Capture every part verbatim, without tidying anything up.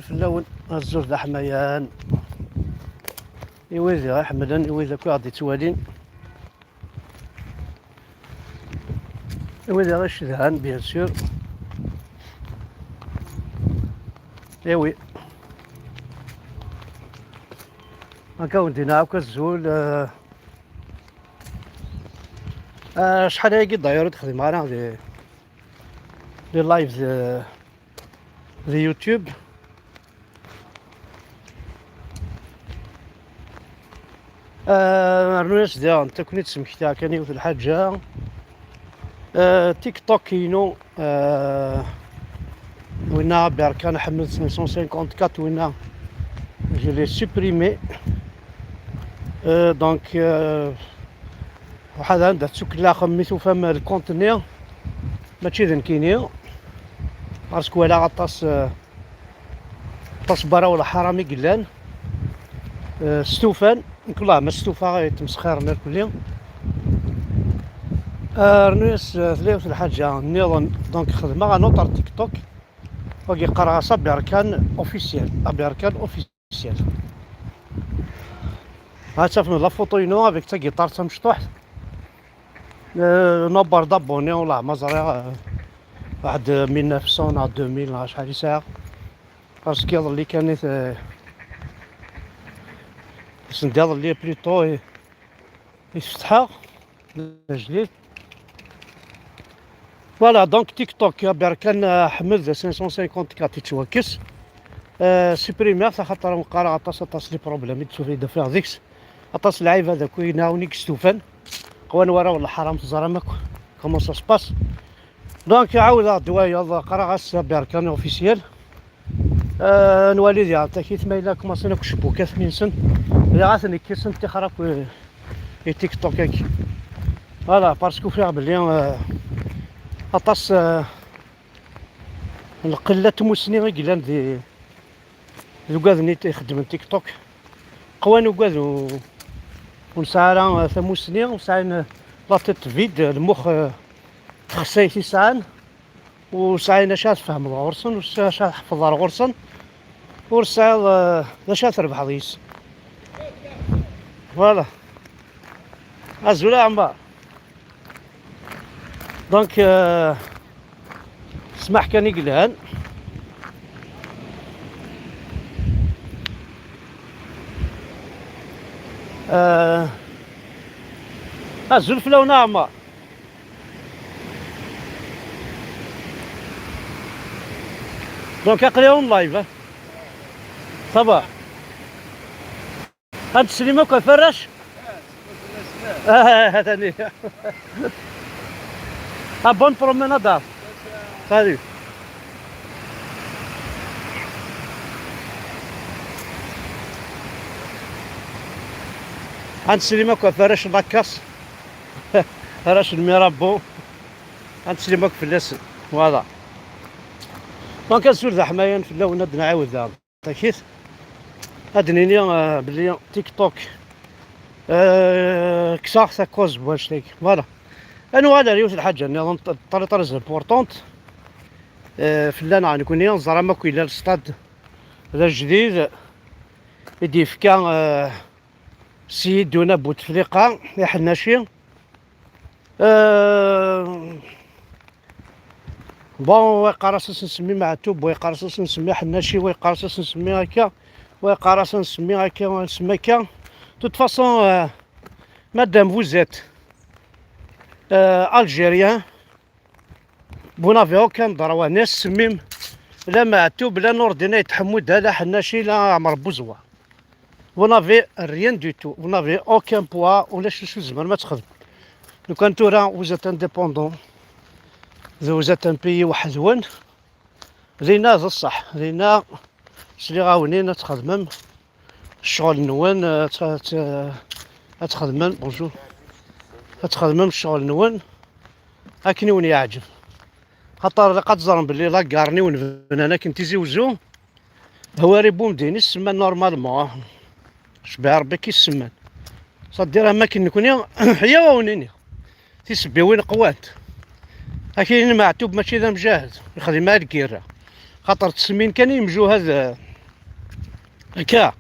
Fell-awen, azul d aḥmayan. I wid i ɣ-iḥemmlen, i wid akk i ɣ-d-ittwalin, i wid i ɣ-icedhan, bien sûr. Eh oui. Akka wen-d-iniɣ akk azul. Euh, euh, acḥal ayagi d'ailleurs ur d-xdimeɣ ara des, des lives de, de YouTube. Euh, rnu-yas diɣen, ad ken-id-smektiɣ kan yiwet lḥaǧa. Euh, TikTok-inu, euh, winna Berkan Ḥmed cinq cent cinquante-quatre, winna, je l'ai supprimé. Euh, donc, euh, waḥed anda tettukellaxem mi tufam lkunt-nni, mačči d nekkini, parce que walaɣ aṭas, euh, aṭas n warraw n lḥaram i yellan, euh, stufan, nekk wellah ma stufaɣ, yettmesxiren irkelli. Euh, rnu-yas, euh, tella yiwet lḥaǧa nniḍen, donc xedmeɣ un autre TikTok, wagi qqareɣ-as Aberkan Officiel, Aberkan Officiel. Ha tafem la photo-inu avec tagiṭart tamecṭuḥt. Euh, nombre d'abonnés, wellah ma ẓriɣ, euh, waḥed mille neuf cents neɣ deux mille neɣ acḥal i sɛiɣ. Parce que iḍelli kan i t-, euh, send iḍelli plutôt i, i t-fetḥeɣ, d ajdid. Voilà, donc TikTok, Aberkan, euh, Ḥmed cinq cent cinquante-quatre yettwakkes. Euh, supprimeɣ-t axaṭer qqareɣ aṭas, aṭas les problèmes i d-tufiḍ d-afiɣ deg-s. Aṭas n lɛibad akk i nɛawen i yestufan. Qwan warraw n lḥaram, teẓram akk comment ça se passe. Donc, ɛawdeɣ-d wayeḍ, qqareɣ-as Aberkan Officiel. Euh, nwali diɣen takit ma yella kmaṣin akk cebbukat-nni-nsen. Diɣ ad ten-ikkisen ttixer akk i, i TikTok-agi. Voilà, parce que ufiɣ belli, euh, aṭas, euh, n lqella n tmussni i yellan di, d ugad-nni ixeddmen TikTok. Qwan ugad u-, ur nesɛi ara, euh, tamussni, ur sɛin, euh, la tête vide, lmux, euh, texsayt i sɛan. Ur sɛin acu ad tfehmeḍ ɣur-sen, ur sɛin acu ad tḥefḍeḍ ɣur-sen, ur sɛiḍ, euh, d acu ad trebḥeḍ yis. Voilà. Azul a Ɛmar. Donc, euh, ssmaḥ kan i yelhan. Euh, azul fell-awen a Ɛmar. Donc, aql-i en live, hein. Ça va. Ad neslim akk ɣef warrac. Ah, tani. Ah, bonne promenade. Salut. Ad neslim akk ɣef warrac n Lakas. Arrac n Mirabeau. Ad neslim akk fell-asen. Voilà. Donc, azul d aḥmayan fell-awen, ad nɛawed daɣen. Takit. Ad d-nini, euh, belli TikTok, euh, kkseɣ-t à cause n wannect-agi. Voilà. Ad nuɣal ar yiwet lḥaǧa nniḍen, très, très importante. Euh, fell-aneɣ nekkni, teẓram akk yella le stade d ajdid i d-yefka, euh, Seyiduna Bouteflika, iḥennaci. Euh, bon, wa yeqqar-as ad s-nsemmi Meɛtub, wa yeqqar-as ad s-nsemmi Ḥennaci, wa yeqqar-as ad s-nsemmi akka, wa yeqqar-as ad nsemmi akka, ad nsemmi akka. De toute façon, euh, madame, vous êtes, euh, algérien, vous n'avez aucun droit, ni ad s-semmim la Meɛtub, la Nurdin Ayt Ḥemmud, la Ḥennaci, la Ɛmer Buzwa. Vous n'avez rien du tout. Vous n'avez aucun poids. Ulac acu tzemrem ad txedmem. Lukan tura vous êtes indépendant, vous êtes un pays weḥd-wen, dinna d ṣṣeḥ. Dinna sliɣ-awen-in ad txedmem ccɣel-nwen, ad t-, ad t-, ad txedmem, bonjour, ad txedmem ccɣel-nwen akken i wen-yeɛǧeb. Xaṭer ilaq ad teẓrem belli la gare-nni wen-bnan akken Tizi Wezzu, Hwari Boumdine i s-semman normalement, ah. Cbiɛ Rebbi i s-semman. C'est-à-dire am akken nekni, ḥya wa wen-iniɣ, tisebbiwin qwant. Akinin Meɛtub mačči d amjahed, yexdem ar lgirra. Xaṭer ttsemmin kan i yemjuhad, eh, Akka,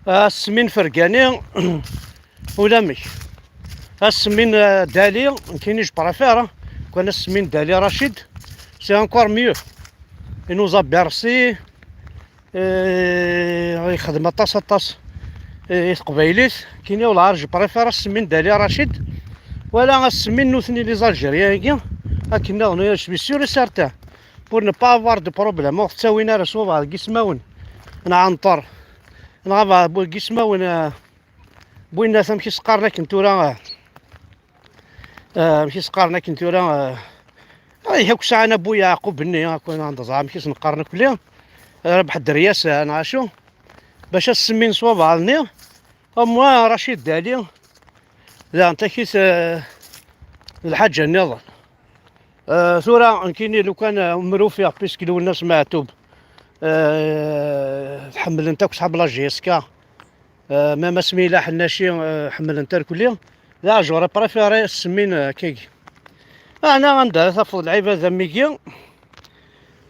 asmi n Fergani, ulamek. Asmi n, euh, Dali, nekkini je préfère, hein. Quand asmi n Dali Rachid, c'est encore mieux. Il nous a bercé, euh, yexdem aṭas, aṭas, euh, i teqbaylit. Nekkini, wala, je préfère asmi n Dali Rachid, wala asmi n nutni les Algériens-agi, akken nniḍen, je suis sûr et certain, pour ne pas avoir de problème. Ur ɣ-ttawin ara s wabɛaḍ n yismawen n Ɛenṭer, neɣ abɛaḍ n yismawen, euh, n winnat, amek i s-qqaren akken tura, euh, euh, amek i s-qqaren akken tura, euh, ay, akk sɛan a Bu Yeɛqub-nni, akk anda ẓra amek i sen-qqaren akk-lli, Rabeḥ Dderya-s, euh, neɣ acu, bac ad s-semmin s wabɛaḍ-nni, au moins Rachid Dali, daɣen takit, euh, d lḥaǧa nniḍen. Euh, tura, nekkini lukan, euh, mer ufiɣ, puisque Lwennas Meɛtub, euh, ḥemmlen-t akk ṣḥab la J S K, euh, même asmi yella Ḥennaci, euh, ḥemmlen-t irkelli. Là, j'aurais préféré semmin, euh, akkagi. Meɛna anda ara tafeḍ lɛibad am wigi?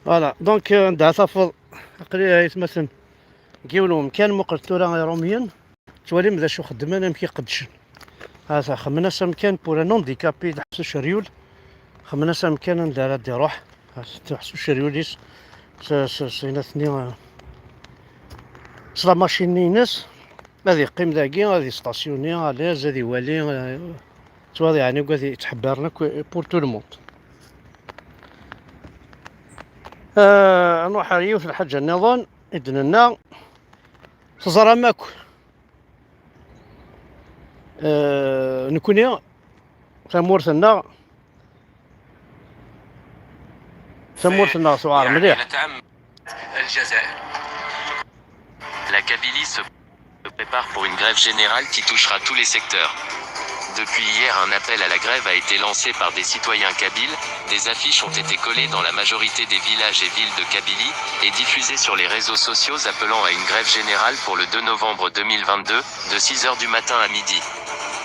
Voilà, donc, euh, anda ara tafeḍ, aql-i aytmaten deg yiwen wemkan, muqlet tura Iṛumyen. Tettwalim d acu xeddmen, amek i qeddcen. Ata, xemmen-as amkan pour un handicapé, d ḥbes uceryul. Xemmen-as amkan anda ara d-iruḥ. Ḥbes uceryul-is s, s, s, inatni, eh, s la machine-ines. Ad iqqim dagi, ad istasyuni, à l'aise, ad iwali, eh, tettwaliḍ, yeɛni, ad yettḥebbaren akk pour tout le monde. Eh, nruḥ ar yiwet n lḥaǧa nniḍen i d-nenna. Teẓram akk, eh, nekkni, tamurt-nneɣ, tamurt-nneɣ tuɛer mliḥ. La Kabylie se prépare pour une grève générale qui touchera tous les secteurs. Depuis hier, un appel à la grève a été lancé par des citoyens kabyles. Des affiches ont été collées dans la majorité des villages et villes de Kabylie et diffusées sur les réseaux sociaux appelant à une grève générale pour le deux novembre deux mille vingt-deux, de six heures du matin à midi.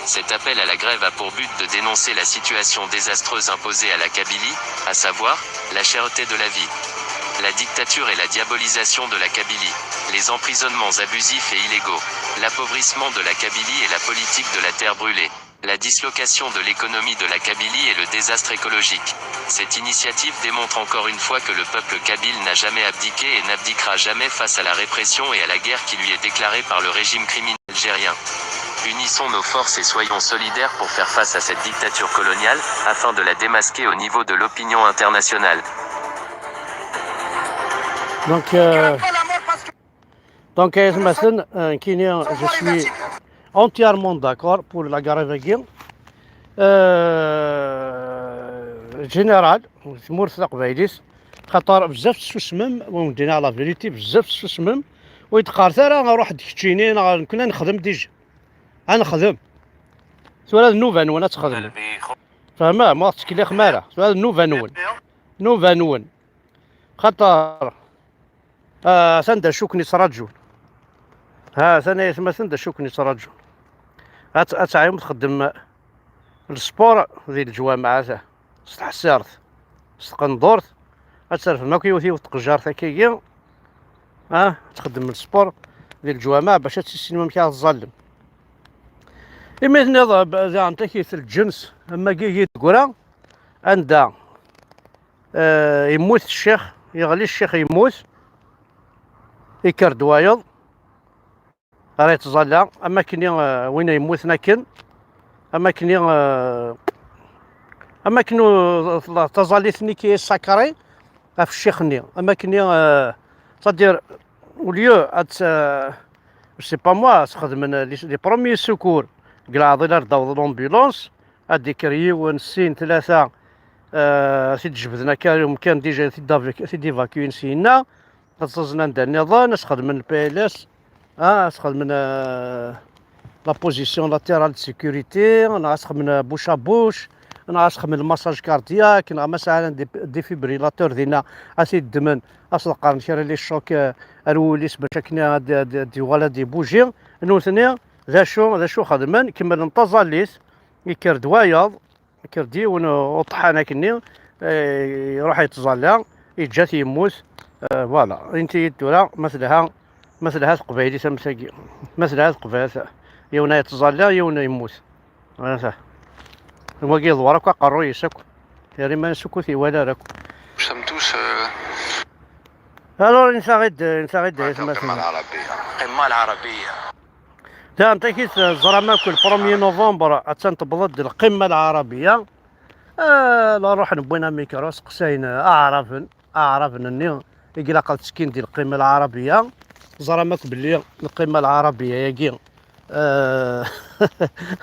Cet appel à la grève a pour but de dénoncer la situation désastreuse imposée à la Kabylie, à savoir la cherté de la vie, la dictature et la diabolisation de la Kabylie, les emprisonnements abusifs et illégaux, l'appauvrissement de la Kabylie et la politique de la terre brûlée, la dislocation de l'économie de la Kabylie et le désastre écologique. Cette initiative démontre encore une fois que le peuple kabyle n'a jamais abdiqué et n'abdiquera jamais face à la répression et à la guerre qui lui est déclarée par le régime criminel algérien. Unissons nos forces et soyons solidaires pour faire face à cette dictature coloniale, afin de la démasquer au niveau de l'opinion internationale. Donc, euh, donc, euh, je suis entièrement d'accord pour la grève, euh, générale, tmurt taqbaylit, xaṭer bezzaf tessusmem, wa medden la vérité, bezzaf tessusmem, ur yi-d-qqaret ara ruḥ-d keččini, neɣ nekkni ad nexdem déjà. Ad nexdem. Tura d nnuba-nwen ad txedmem. Fehmem, ma ur tettkellixem ara. Tura d nnuba-nwen. Nnuba-nwen. Xaṭer, ah, atan d acu ken-yettraǧun. Ha, atan ay atmaten d acu ken-yettraǧun. Ad, ad tɛiwem txeddem lespur di leǧwameɛ, s tḥessart, s tqendurt, ad terfem akk yiwet yiwet tqejjart akkagi, ah, ad txeddmem lespur di leǧwameɛ bac ad tissinem amek ara tẓallem. Imi tenniḍ, eh, daɣen takit lǧens, am wagi i d-teggra, anda, eh, yemmut ccix, yeɣli ccix yemmut, yekker-d wayeḍ, ara yettẓalla, am akken i, eh, win yemmuten akken, am akken i, eh, am akken u-, taẓallit-nni qui est sacrée ɣef ccix-nni, am akken i, eh, c'est-à-dire, au lieu ad, eh, je sais pas moi, sxedmen les, les premiers secours, deg leɛḍil ar d-taweḍ l'ambulance, ad d-ikker yiwen, sin, tlata, eh, ad t-id-jebden akka i umkan, déjà ad t-id-, ad t-id-évacuer syenna, ad ẓẓaẓen anda nniḍen, ad sxedmen le P L S, ah, ad sxedmen, eh, la position latérale de sécurité, neɣ ad sxedmen, eh, bouche à bouche, neɣ ad sxedmen le massage cardiaque, neɣ ma sɛan dé-, défibrillateur dinna, ad t-id-ddmen, ad s-ḍeqqren kra les chocs, eh, ar wul-is bac akken ad, ad, ad yuɣal ad ibuji. Nutni, d acu, d acu xedmen? Kemmlen taẓallit, yekker-d wayeḍ, yekker-d yiwen uṭeḥḥan akkenni, eh, iruḥ yettẓalla, yeǧǧa-t yemmut, eh, voilà. Inti-yi-d tura, ma telha, Ma telha teqbaylit am tagi, ma telha teqbaylit, yiwen yettẓalla, yiwen yemmut. Ata. Wagi yeḍwer akk aqerruy-is akk. Yerra iman-is akk ur t-iwala ara akk. Samtus. Alors, nessaɣ-id, nessaɣ-id, atmaten. Qimma lɛarabiya. Qimma lɛarabiya. Da, antakit, ẓram akk le premier novembre, attan tewweḍ-d lqimma lɛarabiya. Ah, la ruḥen wwin amikru, seqsayen aɛraben, aɛraben-nni i ilaq ad ttekkin di lqima lɛarabiya. Ẓram akk belli lqima lɛarabiya-agi, euh,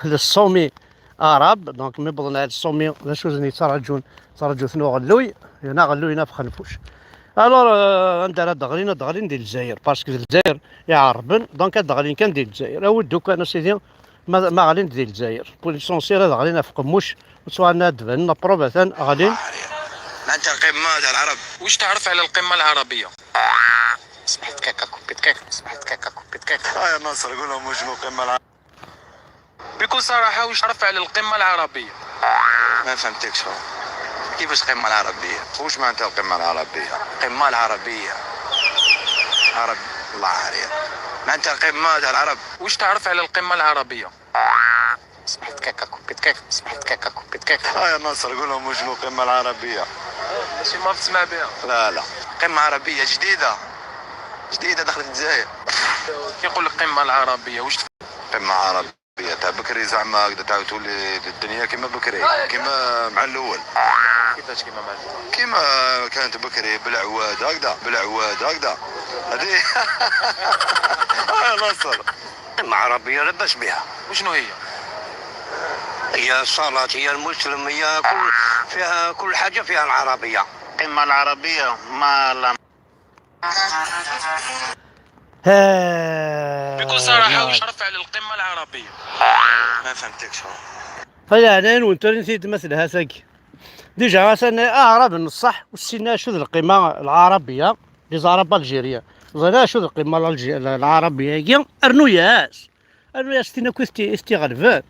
le sommet arabe, donc mi wwḍen ɣer le sommet, d acu i ten-yettraǧun? Ttraǧu-ten uɣelluy, yerna aɣelluy n At Xenfuc. Alors, euh, anda ara d-ɣlin? Ad d-ɣlin di Lezzayer, parce que d Lezzayer i ɛerben, donc ad d-ɣlin kan di Lezzayer. Awi-d ukan, a sidi, ma, ma ɣlin di Lezzayer. Pour l'essentiel, ad ɣlin ɣef Qemmuc, ur ttwaɛna ad d-banen, la preuve, atan ɣlin. معناتها القمة تاع العرب. واش تعرف على القمة العربية؟ صبحت دقيقة، كوبي دقيقة، صبحت دقيقة، كوبي دقيقة. آه يا ناصر، قول لهم وشنو القمة العربية. بكل صراحة، واش تعرف على القمة العربية؟ ما فهمتكش، هو. كيفاش القمة العربية؟ واش معناتها القمة العربية؟ القمة العربية. عرب، الله عليك. معناتها القمة تاع العرب. واش تعرف على القمة العربية؟ صبحت دقيقة، كوبي دقيقة، صبحت دقيقة، كوبي دقيقة. آه يا ناصر، قول لهم وشنو القمة العربية. ماشي ما تسمع بها. لا، لا. قمة عربية جديدة. جديدة دخلت الجزائر. كي يقول لك قمة العربية، واش تفهم؟ قمة عربية تاع بكري زعما هكذا تعاود تولي الدنيا كيما بكري، كيما مع الأول. كيفاش كيما مع الأول؟ كيما كانت بكري بالعواد هكذا، بالعواد هكذا. هذه. آه يا ناصر. قمة عربية لاباس بها. وشنو هي؟ هي الصلاة، هي المسلم، هي كل، فيها كل حاجة فيها العربية. القمة العربية ما لا. ها. بكل صراحة، واش تعرف على القمة العربية؟ ما فهمتكش، هو. هيا، أنا وأنت راني سيد مثل هاساكي. Déjà, atan aɛrab n ṣṣeḥ, ur ssinen acu d lqima lɛarabiya, les arabes algériens. Ẓran acu d lqima lalji-, lɛarabiya-agi, rnu-yas. Rnu-yas tin akk i s-t-, i s-t-iɣelben.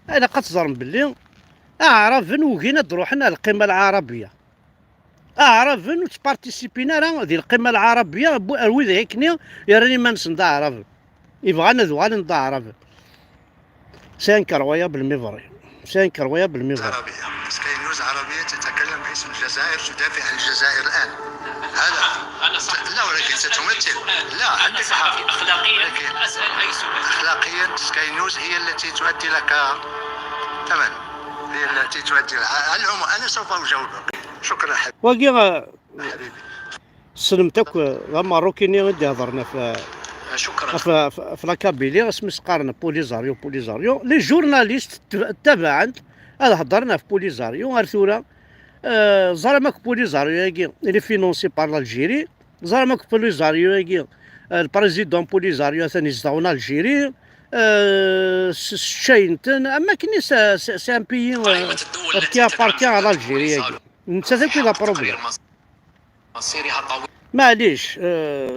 Ilaq ad teẓrem belli aɛraben ugin ad d-ruḥen ar lqima lɛarabiya. Aɛraben ur ttpartisipin ara di lqima lɛarabiya, bu-, ar wid akkenni yerran iman-nsen d aɛraben. Ibɣan ad uɣalen d aɛraben. C'est incroyable, mais vrai. C'est incroyable, mais vrai. عربية. سكاي نيوز عربية تتكلم باسم الجزائر، تدافع عن الجزائر الآن. هذا. أنا صح. لا، ولكن ستمثل. لا، عندك حق. أخلاقيًا، لكن أسأل أي سؤال. أخلاقيًا، سكاي نيوز هي التي تؤدي لك. تمام. هي التي تؤدي لك. على العموم، أنا سوف أجاوبك. شكرًا حبيبي. Wagi, euh, حبيبي. Tessnemt akk, d Ameṛṛuki-nni i d-ihedṛen ɣef, ɣef, ɣef, ɣef la Kabylie, asmi s-qqaren Polisario, Polisario. Les journalistes t-, ttabaɛen-t, ad heddṛen ɣef Polisario. Ar tura, eh, ẓram akk Polisario-agi, il est financé par l'Algérie. Ẓram akk Polisario-agi, eh, le président Polisario atan izdeɣ en Algérie. Eh, s-, sseččayen-ten, am akken i s-, s-, c'est un pays, eh, qui appartient à l'Algérie-agi. Nettat akk i d aproblème. Maɛlic, eh,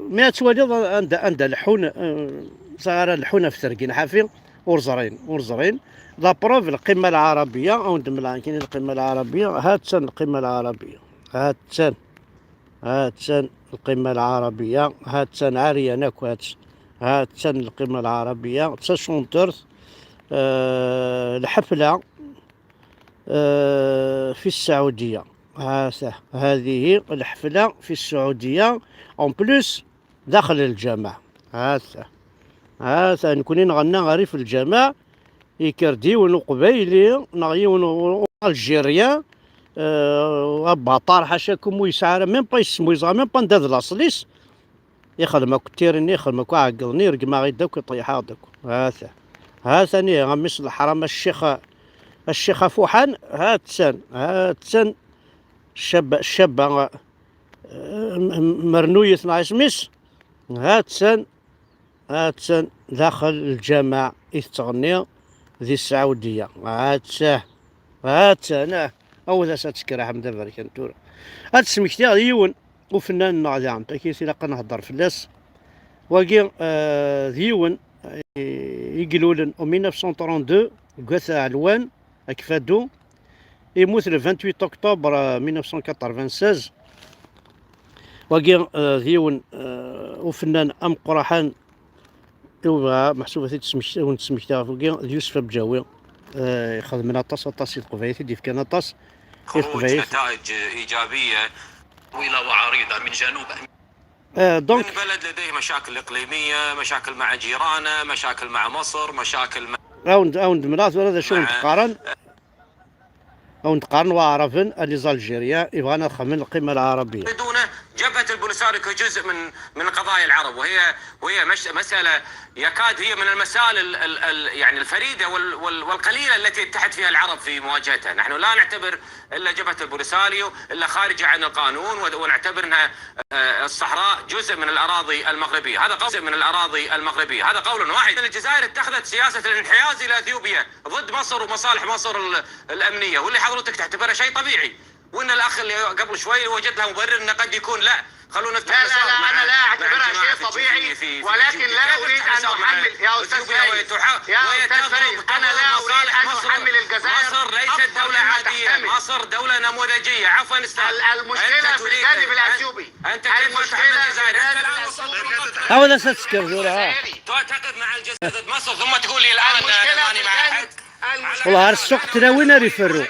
mi ad twaliḍ anda, anda leḥḥun, eh, ẓer ara leḥḥun ɣef tergin ḥafi, ur ẓrin, ur ẓrin. La preuve, lqima lɛarabiya, ad wen-d-mleɣ kan lqima lɛarabiya, ha-tt-an lqima lɛarabiya, ha-tt-an, ha-tt-an lqima lɛarabiya, ha-tt-an ɛeryan akk, ha-tt-, ha-tt-an lqima lɛarabiya, d tacuntert, eh, lḥefla, eh, fi Ssaɛudiya. هذه الحفلة في السعودية. En plus, داخل الجامع. هذا، هذا نكوني نغنى غير في الجامع. يكردي ونقبيلي نغيون ألجيريا. أه، أباطار حاشاكم ويسعى، même pas يسمو يزغى، même pas نداد لاصليس. يخدم أكو التيرني، يخدم أكو عقلني، رقم غير داك ويطيح داك. هاثا. هاثا نيه، غميس الحرام الشيخ، الشيخ فوحان، هاتسن، هاتسن. الشابة، الشابة، آه، م-، م-، مرنوية نايس ميس. هاتسن، هاتسن داخل الجامع يتغني ذي السعودية. هاتسه، هاتسه، أنا أول أسا تسكر أحمد أبركان تورا. هاد سمكتي يون. Ufennan-nneɣ daɣen, takit ilaq ad nehder fell-as. Wagi, eh, d yiwen, eh, i ilulen en mille neuf cent trente-deux, deg At Ɛelwan, Akfadu. Yemmut le vingt-huit octobre, eh, mille neuf cent quatre-vingt-seize. Wagi, eh, d yiwen, eh, ufennan ameqqraḥan i webɣa meḥsub ad t-id-smekta-, ad wen-d-smektaɣ ɣef wagi, d Yusef Abǧawi. Eh, ixedmen aṭas, aṭas i teqbaylit, i d-yefkan aṭas i خروج teqbaylit. نتائج إيجابية طويلة وعريضة من جنوب آه، donc من بلد لديه مشاكل إقليمية، مشاكل مع جيرانه، مشاكل مع مصر، مشاكل مع awen-d-, awen-d-mleɣ tura d acu n-, مع teqqaren. Awen-d-qqaren waɛraben, les Algériens, i bɣan ad xedmen lqima lɛarabiya. يريدون جبهة البوليساريو كجزء من، من قضايا العرب، وهي، وهي مش-، مسألة يكاد هي من المسائل ال-، ال-، ال-، يعني الفريدة وال-، وال-، والقليلة التي اتحد فيها العرب في مواجهتها. نحن لا نعتبر إلا جبهة البوليساريو إلا خارجة عن القانون، ود-، ونعتبر أنها، آه، الصحراء جزء من الأراضي المغربية. هذا قول، من الأراضي المغربية. هذا قول واحد. الجزائر اتخذت سياسة الانحياز إلى أثيوبيا ضد مصر ومصالح مصر ال-، الأمنية، واللي حضرتك تعتبره شيء طبيعي. وإن الأخ اللي قبل شوي وجد له مبرر إنه قد يكون، لا، خلونا نفتح لا، لا، مسار لا، مع، أنا لا مع أعتبرها الجماعة شيء في طبيعي، الجي-، في، في ولكن الجي-، لا أريد أن أحمل يا أستاذ سعيد، يا أستاذ سعيد، أنا لا أريد أن أحمل الجزائر مصر ليست أكثر دولة مما عادية، تحتمل. مصر دولة نموذجية. عفوًا، أستاذ، المشكلة أنت في تريد الجانب أن، الأثيوبي. أنت كيف المشكلة تحمل في الجزائر؟ أنت الآن وصلت لمرحلة هذا لا تسكر زورها. تسألني. تعتقد مع الجزائر ضد مصر، ثم تقول لي الآن المشكلة أنا في ماني مع الجانب حد؟ والله غير السوق تراوينا اللي يفروا.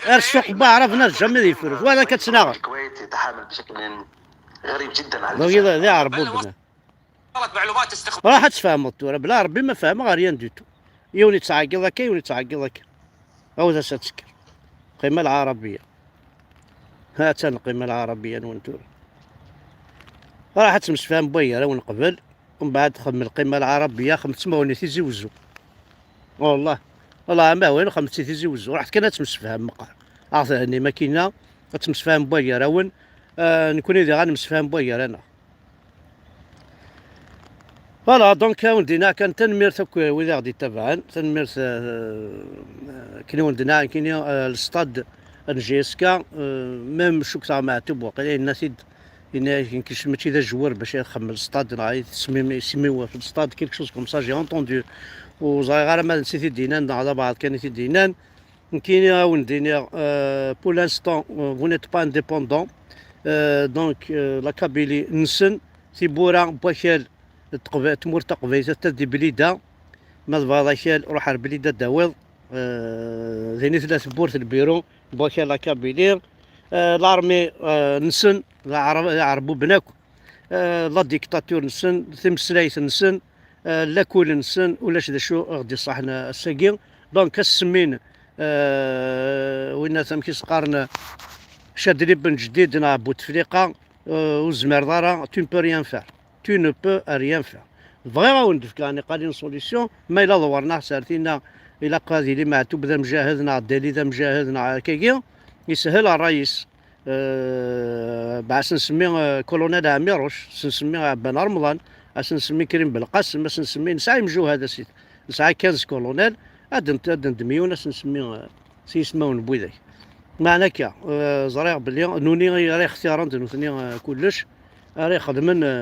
غير السوق بعرفنا الجميع يفروا. وهذا كتسناغ. الكويت يتحامل بشكل غريب جدًا على donc الجزائر. إذا، إذا عربوا بل بنا. وصلت معلومات استخبارية. راح تفهموا الدورة. بلا ربي ما فهموا غير rien du tout. يوني تعاقل هكا، يوني تعاقل هكا. هو ذا ستسكر. القيمة العربية. ها تا القيمة العربية نونتور. راح تمسفهم بويا، راه نقبل. ومن بعد خدم القيمة العربية، خدم تسمى وني تيزي وزو. والله. والله ما وين خدم تيزي وزو. رحت كان تمسفهم مقار. أعطي هني ماكينة، تمسفهم بويا راون. آه، نكوني دي غنمسفهم بويا رانا. Voilà, donc, آه، وندينا كان تنميرت أكو ويدا غدي تبعا، تنميرت، آه، آه، كني وندينا كني، آه، الستاد N J S K، آه، même شو كتاع معتوب وقيلا الناس يد-، إن كاش ماشي ذا الجوار باش يخمم الستاد، راه يسمي، يسميوه في الستاد quelque chose comme ça, j'ai entendu. وزاي غير ما نسيت يدينا، على بعض كان يدينا. نكيني ونديني، آه، pour l'instant، آه، vous n'êtes pas indépendant. آه، donc، آه، la Kabylie نسن، تيبورا بوكال، تقب-، تمور تقبيزة تدي بليدة. ما تبغى ذاك روح على بليدة داويض. آه، ذيني ثلاث بورت البيرو، بوكال la Kabylie. آه، l'armée، آه، نسن، العرب، العرب بناكو. آه، la dictature نسن، تمسلايت نسن، آه، لاكول نسن، ولاش ذا شو غدي صاحنا الساقي. Donc السمين، آه، وين ثم كيسقارنا شادري بن جديد ناع بوتفليقة، آه، وزمير دارا، tu ne peux rien faire. Tu ne peux rien faire. بغيغ أون دفك يعني قالين solution، ما إلا ضورنا سارتينا، إلا قاضي لي معتوب ذا مجاهد، ناع دالي ذا مجاهد، ناع كاكي، يسهل الرئيس. آه، بعد سنسمي، آه، كولونيل عميروش، سنسمي عبان رمضان، سنسمي كريم بلقاسم، سنسمي نسعى مجو هذا سيد، نسعى كنز كولونيل، هاد نت-، هاد ندميون، سنسمي، آه، سيسماون بويداك. معنى كا، آه، زريغ بلي نوني راه اختيارا نوثني، آه، كلش، راه يخدمن، آه،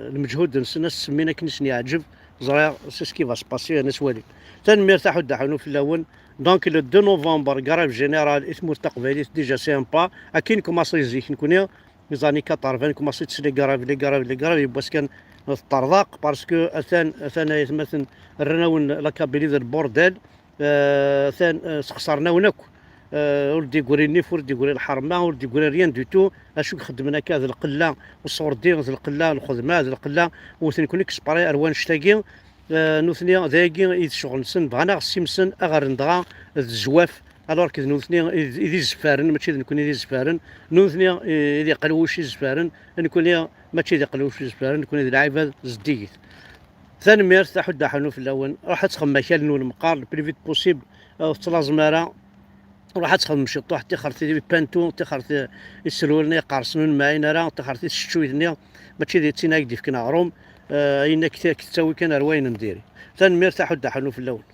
المجهود نسنا سمينا كنسني عجب، زريغ c'est ce qui va se passer، أنا سوالي. تنمير تاع حد حنو في اللون. Donc le deux novembre، grève générale، إثمور تقبيليت déjà c'est un pas. أكين كوماسي زيك نكوني، les années quatre-vingts، كوماسي تسلي grève، les grèves، les grèves، يبواس كان الطرضاق، parce que أثان، أثان يتمثل الرناون la Kabylie ذا البورديل، آه، ثان، آه، سخسرناون أكو. آه، ولدي يقولي النيف، ولدي يقولي الحرمة، ولدي يقولي rien du tout. أشو خدمنا كذا القلة، وصور دين ذا القلة، الخدمة ذا القلة، وثنكون إكسباري أروان شتاقي. آه، نوثني ذاقي إذ شغل نسن، بغانا غسي مسن، أغر ندغا، ذ الزواف. Alors كذ نوثني إذ، إذ يزفارن، ماشي ذ نكون إذ يزفارن. نوثني إذ يقلوش يزفارن، نكون ماشي ذ يقلوش يزفارن، نكون إذ العباد زديت. Tanemmirt, aḥuddu aḥunnu fell-awen. Ruḥ ad txemmem akal-nwen meqqar, le plus vite possible. Ur tettlaẓem ara. Ruḥ ad txemmem ciṭuḥ, tixert i pantu, tixert i iselwel-nni iqersen ur nemɛin ara, tixert i tseccuyt-nni. Mačči d tin ad k-d-ifken aɣrum. Eh, ayen ak-, ak-tettawi kan ar wayen n diri. Tanemmirt, aḥuddu aḥunnu fell-awen.